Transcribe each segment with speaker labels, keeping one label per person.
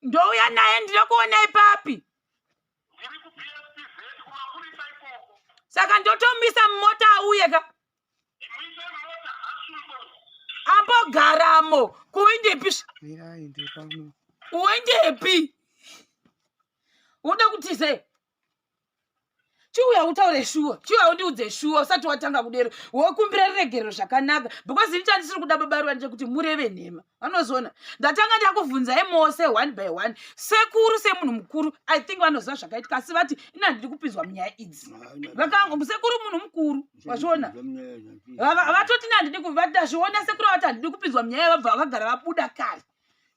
Speaker 1: Ndouya naye ndinokuonai papi?
Speaker 2: Ndiri kuBSPZ kumapurisa ikoko.
Speaker 1: Saka ndotomisa mumota auye ka?
Speaker 2: Muise mota asungwe.
Speaker 1: Ambogaramo. Kuindepi?
Speaker 3: Mirai ndipano.
Speaker 1: Uendepi? Unoda kutizei? Chiuya utaure shuwa, chiuya undiudze shuwa usati watanga kudero. Wokumbira ruregerero zvakanaka because ini chandisiri kuda baba ruva ndechekuti mureve nhema. Vanozoona. Ndatanga ndakuvhunzai mose one by one. Sekuru semunhu mukuru, I think vanoziva zvakaitika asi vati ini handidi kupinzwa munyaya idzi. Vakango sekuru munhu mukuru, wazviona? Vatoti ini handidi ndazviona sekuru vati handidi kupinzwa munyaya vabva vakagara vabuda kare.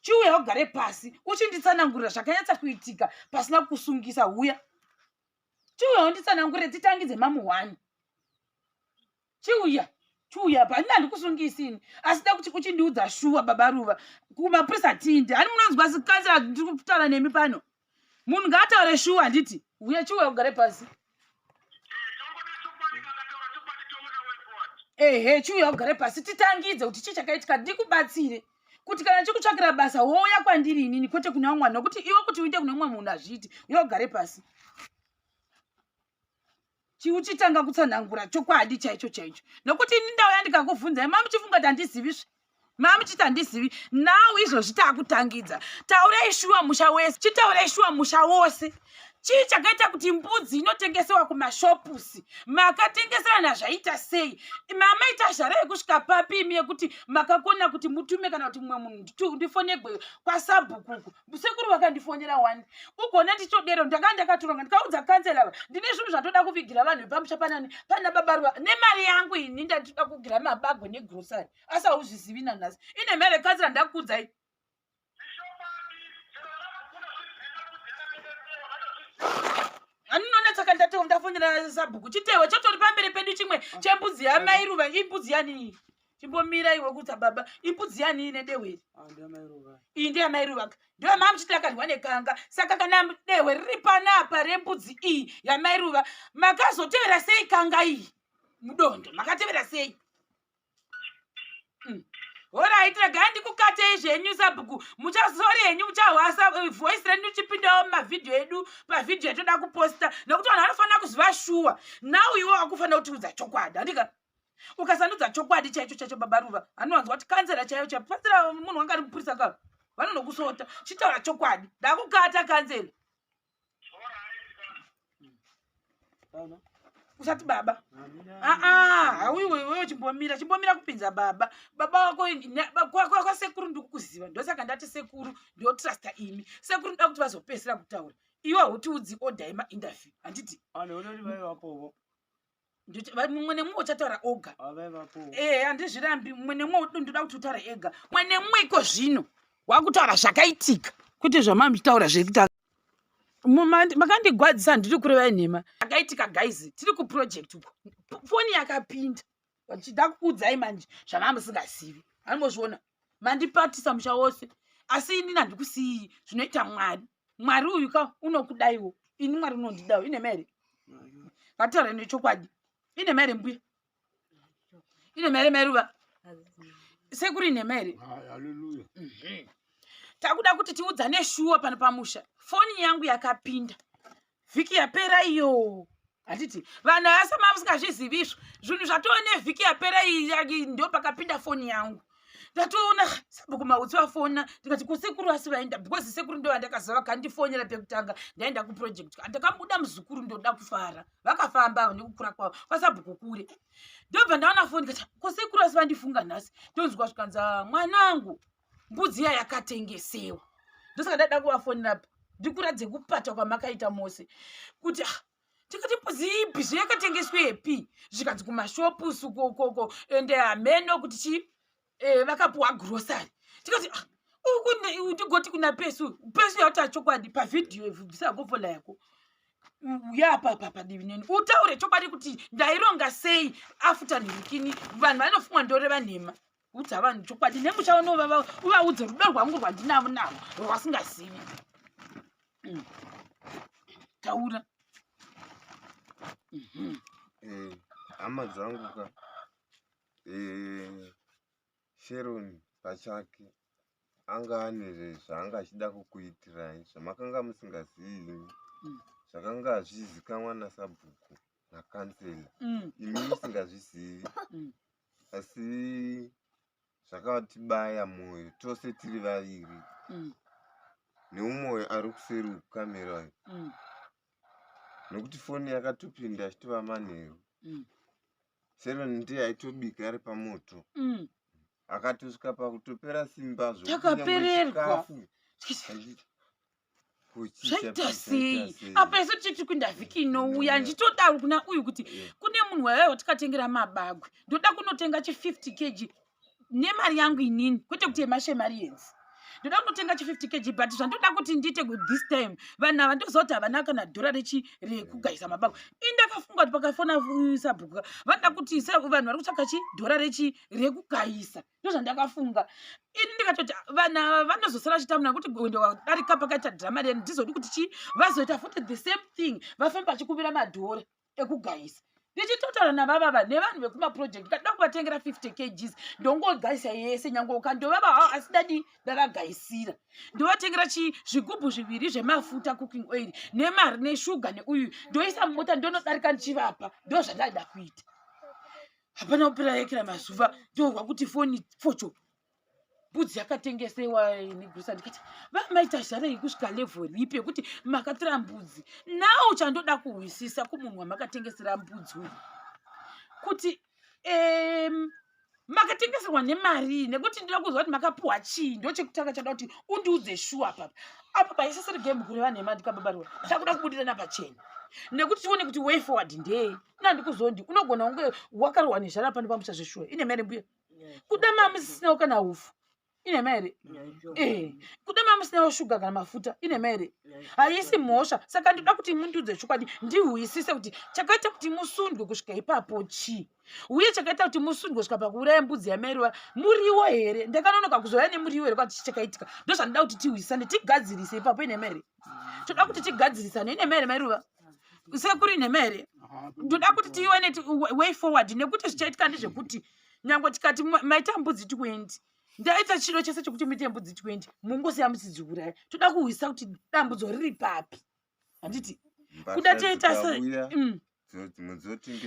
Speaker 1: Chiuya ugare pasi uchinditsanangurira zvakanyatsa kuitika pasina kusungisa huya. Chiuya unditsanangurire titangidze mamu one. Chiuya, chiuya pa ini handikusungisi ini asi da kuti uchindiudza shuwa baba Ruva kumapurisa tinde. Hani munonzwa sikanzira ndiri kutaura nemi pano. Munhu ngaataure shuwa handiti. Huya chiuya ugare pasi. Ehe, chiuya ugare pasi titangidze kuti chii chakaitika ndikubatsire. Kuti kana chikutsvakira basa wouya kwandiri inini kwete kune vamwe vanhu nokuti iwe kuti uinde kune mumwe munhu hazviiti. Uya ugare pasi. Chiuchitanga kutsanangura chokwadi chaicho chaicho. Nokuti ini ndauya ndikakuvhunzai mamuchifunga kuti handizivi mamuchiti handizivi. Now izvozvi taakutangidza. Taurai shuwa musha wese. Chitaurai shuwa musha wose. Chii chakaita kuti mbudzi inotengesewa kumashopusi? Makatengeserana zvaita sei? Mamaita zhara yekusvika papi imi yekuti makakona kuti mutume kana kuti mumwe munhu ndifonegwe kwasabhukuku? Sekuru vakandifonera wani. Ugona ndichodero ndakanga ndakatoronga ndikaudza kansela ava ndine zvinhu zvandoda kuvigira vanhu vepamusha panani pana baba Ruva nemari yangu ini ndandinoda kugira mabagwe negrosari asi hauzvizivi nanhasi. Ine mhere kansela ndakuudzai. Anonetsa ndati ndafonera sabhuku chitewe chotori pamberi pedu chimwe chembudzi yamairuva imbudzi yani chimbomira iwe kutsa baba imbudzi yani ine dehwe iri iyi ndeyamairuva ndiyo mamuchiti akadyiwa nekanga saka kana dehwe riri panapa rembudzi iyi yamairuva makazotevera sei kanga iyi mudondo makatevera sei? Horait, regai ndikukatei zvenyu sabhuku, muchasori henyu muchahwasa voice renyu chipindawo mumavhidhiyo edu pavhidhiyo yatoda kuposta nekuti vanhu vanofanira kuziva shuwa. Now iwe wakufanira kutiudza chokwadi handika? Ukasandudza chokwadi chaicho chaicho baba Ruva anowanzwa kuti kanzera chaiyo chaiyo kanzera munhu wanga ari mupurisa ka vanonokusota. Chitaura chokwadi ndakukata kanzera. Usati baba aa hauiwe iwewe chimbomira chimbomira kupinza baba baba wako kwasekuru ndikukuziva ndosaka ndati sekuru ndotrusta imi sekuru ndoda kuti vazopedzisira kutaura iwe hautiudzi order yemainterview handiti? Mumwe nemumwe uchataura oga. Ehe, handizvirambi mumwe nemumwe ndoda kuti utaure ega. Mumwe nemumwe iko zvino wakutaura zvakaitika kwete zvamamuchitaura zvekutanga. Makandigwadzisa handiri kureva nhema. Zvakaitika guys, tiri kuproject uko foni yakapinda vachida kukuudzai manje zvamamusingazivi. Anombozviona mandipatisa musha wose asi ini handikusiyi zvinoita Mwari. Mwari uyu ka unokudaiwo ini Mwari unondidawo. Ine mhere ngataure nechokwadi. Ine mhere mbuya, ine mhere meruva sekuru ine mhere.
Speaker 4: Haleluya.
Speaker 1: Takuda kuti tiudzane shuwa pano pamusha. Foni yangu yakapinda vhiki yapera iyo handiti? Vanhu havasama musingazvizivi izvo zvinhu zvatova nevhiki yapera iyi ndo pakapinda foni yangu. Ndatoona sabhuku Mautsi vafona ndikati kusekuru asi vaenda because sekuru ndo vandakaziva vakandifonera pekutanga ndaenda kuproject. Ndakabuda muzukuru ndoda kufara vakafamba nekukura kwavo kwasabhuku kure. Ndobva ndaona foni kati kusekuru asi vandifunga nhasi. Ndonzwa zvikanzi mwanangu mbudzi iya yakatengesewa. Ndosaka ndada kuvafonera ndikuratidze kupata kwamakaita mose kuti tikati mbudzi ipi zveyakatengeswepi zvikanzi kumashopusi ukokoko ende hameno kuti chi vakapuwa grocery. Tikati uku ndigoti kuna pesu pesu yakuti chokwadi pavhidhiyo bvisa gofola yako uya apa padivi neni utaure chokwadi kuti ndaironga sei afuta nhirikini vanhu vanofungwa ndoreva nhema. Udza vanhu chokwadi nemusha unovava uvaudze rudo rwangu rwandinavo navo rwasingazivi. Taura.
Speaker 4: Hama dzangu ka, Sharon pachake Anga ane zvaanga achida kukuitirai zvamakanga musingazivi imi. Zvakanga zvichizikanwa nasabhuku nakansela. Imi musingazvizivi. Asi zvakatibaya mwoyo tose tiri vaviri. Neumwe ari kuseri kukamera uyu. Nokuti foni yakatopinda achitova manheru. Sharon ndiye aitobika ari pamoto. Akatosvika pakutopera simba
Speaker 1: zvekuti zvaita sei apa isu tichiti kuinda vhiki inouya ndichitodaro kuna uyu kuti kune munhu waiva watikatengera mabagwe ndoda kunotenga chi 50 kg nemari yangu inini kwete kuti yemashemarienzi ndoda kunotenga chi 50 kg but zvandoda kuti ndiite this time vanhu ava ndoziva kuti havana kana dhora rechi rekugaisa mabagwe ini ndakafunga kuti pakafona sabhuku vanoda kuti vanhu vari kutsvaka chi dhora rechi rekugaisa ndozvandakafunga ini ndikatoti vanhu ava vanozosara vachitamura nekuti gwendo wadarika pakaita drama reni ndizodi kuti chii vazoita futi the same thing vafamba vachikumbira madhora ekugayisa ndichitotaura navavava nevanhu vekumaproject ndikada kuvatengera 50 kgs ndongogaisa yese nyange ukandovava hao asi ndadii ndavagaisira ndovatengera chii zvigubhu zviviri zvemafuta cooking oil nemari neshuga neuyu ndoisa mumota ndonodarika ndichivapa ndozvandaida kuita hapana kupera yekera mazuva ndohwa kuti foni focho mbudzi yakatengesewa negrosa ndikati vamaita zvarei kusvika level ripi yekuti makatora mbudzi now chandoda kuhwisisa kumunhu wamakatengesera mbudzi uyu kuti um, makatengeserwa nemarii nekuti ndinoda kuziva kuti makapuwa chii ndochekutanga chada kuti undiudze shuwa papa apa paisisiri game kureva nhema ndikababarwa takuda kubudirana pachena nekuti tione kuti way forward ndei nandikuzondi unogona kunge wakarohwa nezhara pano pamusha zveshuwa ine mari mbuya kuda mamusisinawo kana hufu inhema here eh, kuda mamusinawo shuga kana mafuta inhema here haisi mhosva saka ndoda kuti mundiudze chokwadi ndihwisise kuti chakaita kuti musundwe kusvika ipapo chii uye chakaita kuti musundwe kusvika pakuuraya mbudzi yamairova muriwo here ndakanonoka kuzouya nemuriwo here kwati chakaitika ndozvandoda kuti tihwisisane tigadzirise ipapo inhema here toda kuti tigadzirisane inhema here mairuva sekuru inhema here ndoda kuti tione way forward nekuti zvichaitika ndezvekuti nyange tikati maita mbudzi 20 ndaita chiro chese chekuti muite mbudzi 20 mungosiya muchidziuraya toda kuhwisa kuti dambudzo riri papi handiti kuda toita se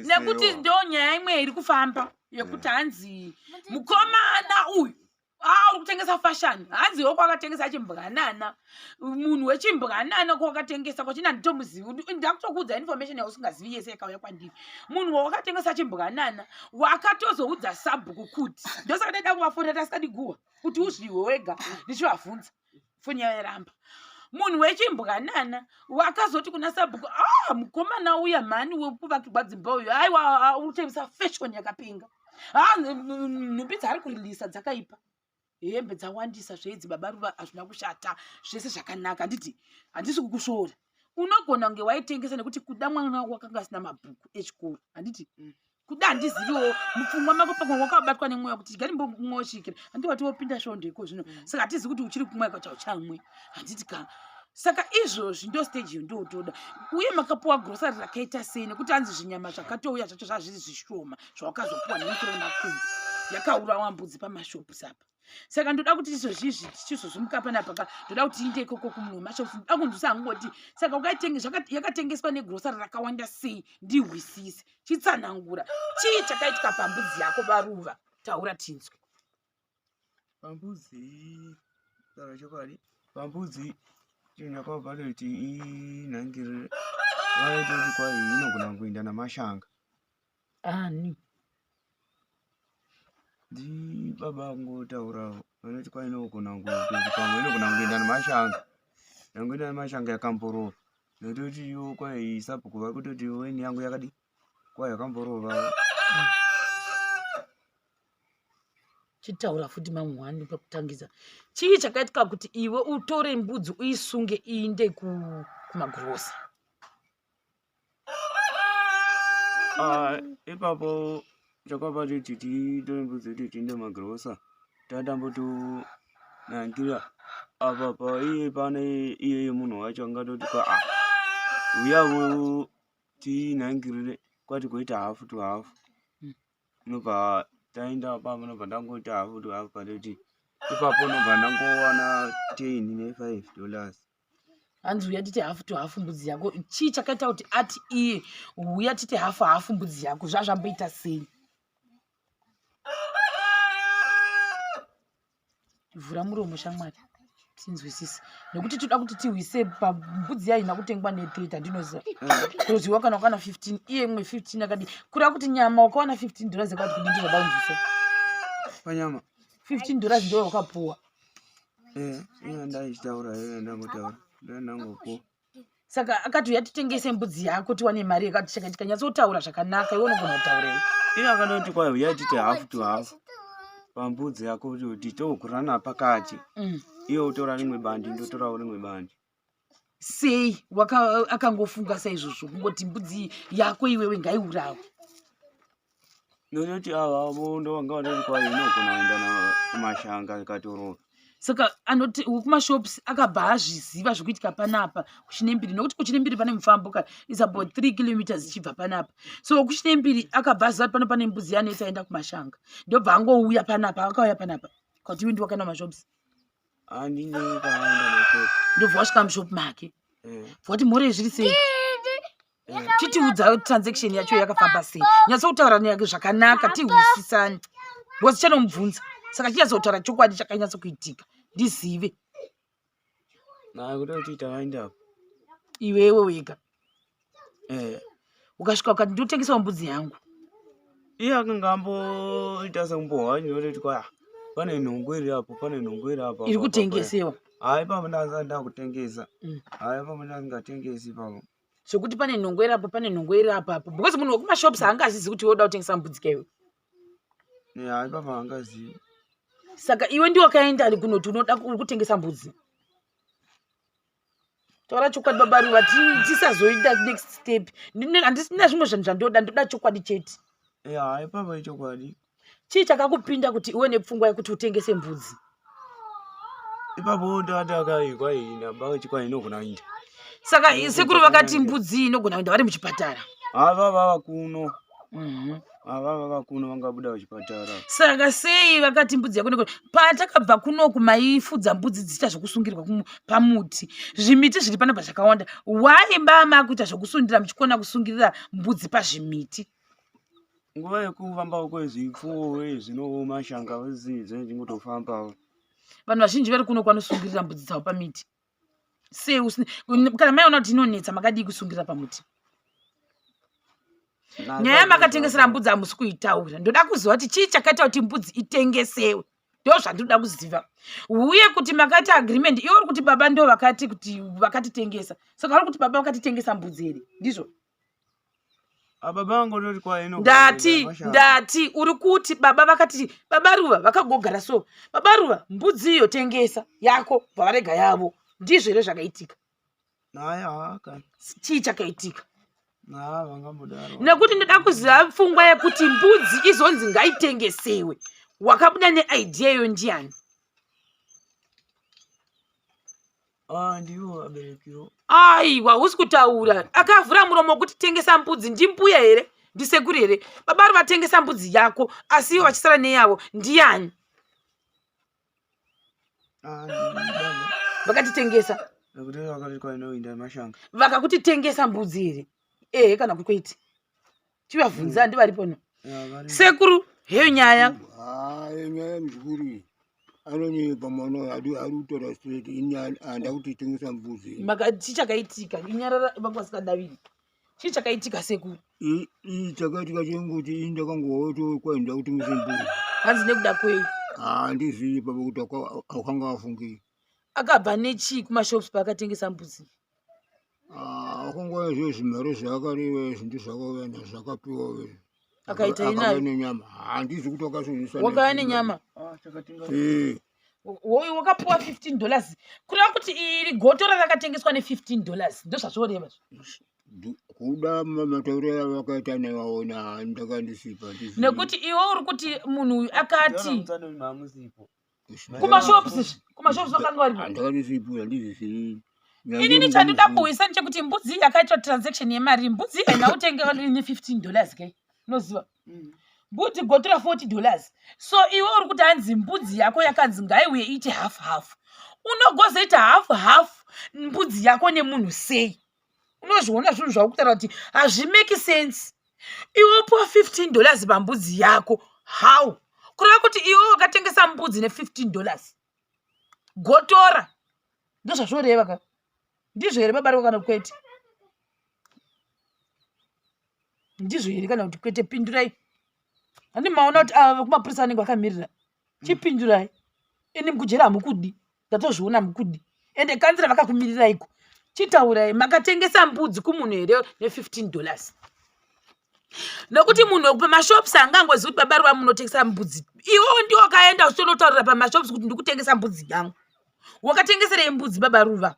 Speaker 1: Nekuti ndo nyaya imwe iri kufamba yekuti hanzi mukomana uyu ah uri kutengesa fashion hanzi iwe kwakatengesa chimbwanana munhu wechimbwanana kwakatengesa kwachina nditomuzivi ndakutokuudza information yausingazivi yese yakauya kwandiri munhu wawakatengesa chimbwanana wakatozoudza sabhuku kuti ndosaka ndaida kuvafonera tasikadi guwa kuti uzviwe wega ndichivavhunza foni yavo yaramba munhu wechimbwanana wakazoti kuna sabhuku ah mukomana uya mhani wekuvakirwa dzimba uyu aiwa ah, uri kutengesa fashion yakapenga ah nhumbi dzaari kurilisa dzakaipa hembe dzawandisa zveidzi baba ruva hazvina kushata zvese zvakanaka handiti handisi kukusvoora unogona kunge waitengesa nekuti kuda mwana wakanga asina mabhuku echikoro handiti kuda handiziviwo mupfungwa mako pamwe wakabatwa nemweya kuti chigari mbomwa uchikira handi wati wopinda svondo iko zvino saka hatizi kuti uchiri kumwa ikacha uchamwe handiti ka saka izvozvi ndo stage iyo ndotoda uye makapuwa grocery rakaita sei nekuti hanzi zvinyama zvakatouya zvacho zvazviri zvishoma zvawakazopuwa nemusoro wemakumbo yakaurawa mbudzi pamashops apa saka ndoda kuti izvozvizvi tichizozvimuka panapa ka ndoda kuti tiinde ikoko kumunhu wemashops ndoda kunzwisa hangu kuti saka yakatengeswa negrocery rakawanda sei ndihwisise chitsanangura chii chakaitika pambudzi yako baruva taura tinzwe
Speaker 4: pambudzi taura chokwadi pambudzi chinhu chakabva kuti inhangirire vaitoti kwai inogona kuenda namashanga
Speaker 1: ani
Speaker 4: ndibaba vangotaura vanoti kwai inogona kutoti pamwe inogona kungoenda nemashanga yangoenda nemashanga yakamborova nototi iwo kwai sabhuku vari kutoti weni yangu yakadi kwai yakamborova
Speaker 1: chitaura futi mamwe wani pakutangisa chii chakaitika kuti iwe utore mbudzi uisunge iinde kumagirosa
Speaker 4: Ah, ipapo chakabva chiti titore mbudzi yedu tiende magirosa tatambotonangira apa paiye pane iyeye munhu wacho angatoti kwa ah uyavo tinangirire kwati kuita hafu to hafu nobva taenda pamba nobva ndangoita hafu to hafu patoti Ipapo ndobva ndangowana 10 ne5 dollars.
Speaker 1: Hanzi uya tite hafu to hafu mbudzi yako. Chii chakaita kuti ati iye uya tite hafu hafu mbudzi yako? Zvazvamboita sei? Vhura muromo shamwari tinzwisise nekuti toda kuti tihwise pambudzi yaina kutengwa ne3 tandinoziva kuroziwa kana wakawana 15 iye imwe 15 akadii kureva kuti nyama wakawana 15 dollars yakati kudii ndizvada kunzwisa
Speaker 4: panyama
Speaker 1: 15 dollars ndo wakapuwa.
Speaker 4: Eh, iya ndaichitaura, iya ndangotaura, ndandangopuwa.
Speaker 1: Saka akati uya titengese mbudzi yako tiwane mari yakati chakaitika. Nyatsotaura zvakanaka, iwe unogona kutaura iwe.
Speaker 4: Iye akandoti kwai uya tite half to half pambudzi yako kuti togurana pakati. Iye utora rimwe bandi, ndotorawo rimwe bandi.
Speaker 1: Sei akangofunga saizvozvo kungoti mbudzi yako iwewe ngaiurawe?
Speaker 4: Nototi ava vo ndovanga vandoti kwai inogona kuenda kumashanga ikatoroka.
Speaker 1: Saka anoti wekumashops akabva azviziva zvekuitika panapa kuChinembiri, nokuti kuChinembiri pane mufambo ka, is about 3 kilometers ichibva panapa. So kuChinembiri akabva aziva kuti pano pane mbudzi yanetsa aenda kumashanga, ndobva angouya panapa. Akauya panapa kwati iwe ndiwakaenda kumashops?
Speaker 4: Handini kaenda mashops.
Speaker 1: Ndobva wasvika mushop make?
Speaker 4: Eh.
Speaker 1: Bva kuti mhore zviri sei?
Speaker 4: Eh.
Speaker 1: Chitiudza transaction yacho yakafamba sei, nyatsokutaura neyake zvakanaka tihwisisane, because chanomubvunza saka chinyatsotaura chokwadi chakanyatsokuitika ndizive.
Speaker 4: Naye kutoti takaendapo.
Speaker 1: Iwewe wega?
Speaker 4: Eh.
Speaker 1: Ukasvika ukati ndotengesawo mbudzi yangu?
Speaker 4: Iye akanga amboita sekumbohwa ndinototi kwai, "Ah, pane nhongo iri apo, pane nhongo iri apo
Speaker 1: iri
Speaker 4: apo, apo."
Speaker 1: Kutengesewa?
Speaker 4: Hayi, ipapo ndanga ndakutengesa. Hayi, ipapo ndasingatengesi ipapo.
Speaker 1: Zvekuti pane nhongo iri apo, pane nhongo iri apo apo, because munhu wekumashops haangazizi kuti iwe uda kutengesa mbudzi kaiwe.
Speaker 4: Hayi, ipapo haangazivi.
Speaker 1: Saka iwe ndiwe wakaenda kunoti unoda uri kutengesa mbudzi. Taura chokwadi, baba Ruva, tisazoita next step. Handisina zvimwe zvinhu zvandoda, ndoda chokwadi chete.
Speaker 4: Hayi, ipapo ichokwadi.
Speaker 1: Chii chakakupinda kuti iwe nepfungwa yekuti utengese mbudzi?
Speaker 4: Ipapo ndakati kwai namba chikwai inogona kuinda.
Speaker 1: Saka sekuru vakati mbudzi iyi inogona kuenda vari muchipatara?
Speaker 4: Ava vava kuno. Ava vava kuno, vangabuda kuchipatara.
Speaker 1: Saka sei vakati mbudzi yako inogona, patakabva kunoku maifudza mbudzi dzichiita zvokusungirwa pamuti? Zvimiti zviri panapa zvakawanda, why mbama kuita zvokusundira muchikona kusungirira mbudzi pazvimiti?
Speaker 4: Nguva yekufamba kwezvipfuwo zvinomashanga zvinongotofambawo.
Speaker 1: Vanhu vazhinji vari kuno kwanosungirira mbudzi dzavo pamiti. Sei kana maiona kuti inonetsa, makadii kusungirira pamuti? Nyaya yamakatengesera mbudzi hamusi kuitaura. Ndoda kuziva kuti chii chakaita kuti mbudzi itengesewe, ndo zvandinoda kuziva. Uye kuti makaita agreement, iwe uri kuti baba ndo vakati kuti vakatitengesa, saka uri kuti baba vakatitengesa mbudzi here? Ndizvo?
Speaker 4: Baba vangototi kwai inogona
Speaker 1: Ndati
Speaker 4: kuenda mashanga.
Speaker 1: Ndati uri kuti baba vakati, baba Ruva vakagogara so, baba Ruva, mbudzi iyo tengesa yako, bva varega yavo. Ndizvo here zvakaitika?
Speaker 4: Naye haka.
Speaker 1: Chii chakaitika?
Speaker 4: Na vangambodaro.
Speaker 1: Nekuti ndoda kuziva pfungwa yekuti mbudzi izonzi ngaitengesewe, wakabuda neidea iyo ndiani?
Speaker 4: Ah, ndiwo aberekiwo.
Speaker 1: Aiwa, husi kutaura. Akavhura muromo wekuti tengesa mbudzi ndimbuya here, ndisekuru here? Baba ari vatengesa mbudzi yako asi ivo vachisara neyavo, ndiani?
Speaker 4: Ah, ndibaba.
Speaker 1: Vakatitengesa?
Speaker 4: Nekuti vakati kwai inoinda mashanga.
Speaker 1: Vakakuti tengesa mbudzi here, ehe kana kukwete? Chivabvunza, ndivaripo no.
Speaker 4: Ya,
Speaker 1: Sekuru, heyo nyaya.
Speaker 3: Hayi, nyaya muzukuru iyi anonyepa mwana, ari kutaura straight. Ini handa kuti tengesa mbudzi.
Speaker 1: Chii chakaitika? Inyarara, vanga vasingadaviri. Chii chakaitika, sekuru?
Speaker 3: Ii chakaitika chenguti ini ndakangowato kwai nda kutengesa mbudzi.
Speaker 1: Hanzi nekuda kwei?
Speaker 3: Handizivi papa kuti akanga afungei.
Speaker 1: Akabva nechii kumashops paakatengesa mbudzi?
Speaker 3: Akangouya zvo zvimari zvaakareva izvi ndizvakauya nazvo, zvakapiwa izvi.
Speaker 1: Akaita
Speaker 3: Akauya
Speaker 1: inayo?
Speaker 3: Nenyama handizi kuti wakazozvisa.
Speaker 1: Wakauya nenyama?
Speaker 3: Eh.
Speaker 1: Woyu wakapiwa $15, kureva kuti iri gotora rakatengeswa ne$15, ndozvazvoreva?
Speaker 3: Kuda matauriro avakaita nevaona ndakandisipa.
Speaker 1: Nekuti iwe uri kuti munhu uyu akati
Speaker 4: Mamusipo.
Speaker 1: Kumashops izvi, kumashops vakanga varipo?
Speaker 3: Ndakandisipo, handizvisii.
Speaker 1: Inini chandoda kuhwisa ndechekuti mbudzi yakaitwa transaction yemari, mbudzi haina kutengewa ne$15 kai, unoziva. Mbudzi gotora 40 dollars. So iwe uri kuti hanzi mbudzi yako yakanzi ngaiuye iite half half. Unogozoita half half mbudzi yako nemunhu sei? Unozviona zvinhu zvakutaura kuti hazvimeki sense. Iwe upiwa 15 dollars pambudzi yako. How? Kureva kuti iwe wakatengesa mbudzi ne 15 dollars. Gotora. Ndozvazvoreva ka. Ndizvo here baba kana kwete? Ndizvo here kana kuti kwete? Pindurai. Handi maona kuti ava vekumapurisa vanenge vakamirira. Chipindurai. Ini mukujera hamukudi. Ndatozviona hamukudi. Ende kanzira vakakumiriraiko. Chitaurai makatengesa mbudzi kumunhu here ne 15 dollars? Nokuti munhu wekupa mashops angangozivi kuti baba ruva munotengesa mbudzi. Iwewo ndiwo wakaenda uchitonotaurira pamashops kuti ndikutengesa mbudzi yangu. Wakatengeserei mbudzi baba ruva?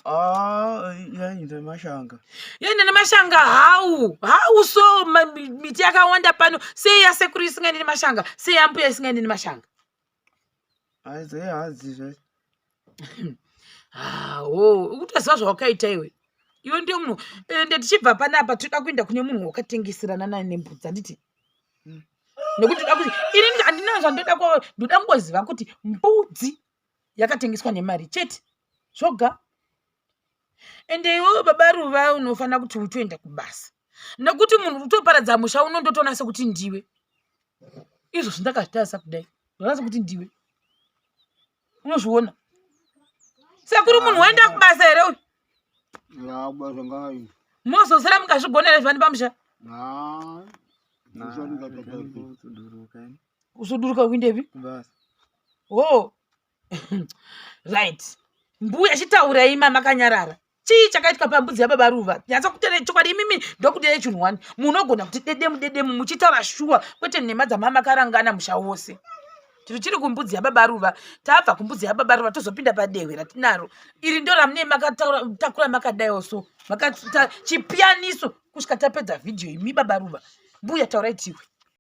Speaker 4: Ah, yainda nemashanga.
Speaker 1: Yainda nemashanga how? How so miti yakawanda pano sei yasekuru isingaendi nemashanga sei yambuya isingaendi nemashanga?
Speaker 4: Aizi hadzi zve.
Speaker 1: Hawo, ukutoziva zvawakaita iwe. Iwe ndiyo munhu ende tichibva panapa toda kuenda kune munhu wakatengeserana naye nembudzi handiti? Nekuti toda kuti ini handina zvandoda kwa ndoda kungoziva kuti mbudzi yakatengeswa nemari chete zvoga. Ende iwewe baba Ruva unofanira kuti utoenda kubasa nekuti munhu utoparadza musha uno ndotoona sekuti ndiwe. Izvozvi ndakazvitarisa kudai ndoona sekuti ndiwe. Unozviona sekuru munhu waenda kubasa here uyu?
Speaker 3: Ya kubasa ngai.
Speaker 1: Mozosera mukazvigona here zvani pamusha?
Speaker 3: Ha.
Speaker 1: Kusuduruka kuindepi?
Speaker 4: Kubasa.
Speaker 1: Oh. Right. Mbuya chitaurai ima makanyarara. Chii chakaitika pambudzi yababa Ruva? Nyatsa kutere chokwadi imimi ndokutere chinhu one. Munogona kuti dedemu dedemu muchitaura shuwa kwete nhema dzamama karangana musha wose. Tiri chiri kumbudzi yababa Ruva. Tabva kumbudzi yababa Ruva tozopinda padehwe ratinaro. Iri ndo ramune makataura makadaiwo so. Makata chipiyaniso kusvika tapedza vhidhiyo imi baba Ruva. Mbuya taurai tiwe.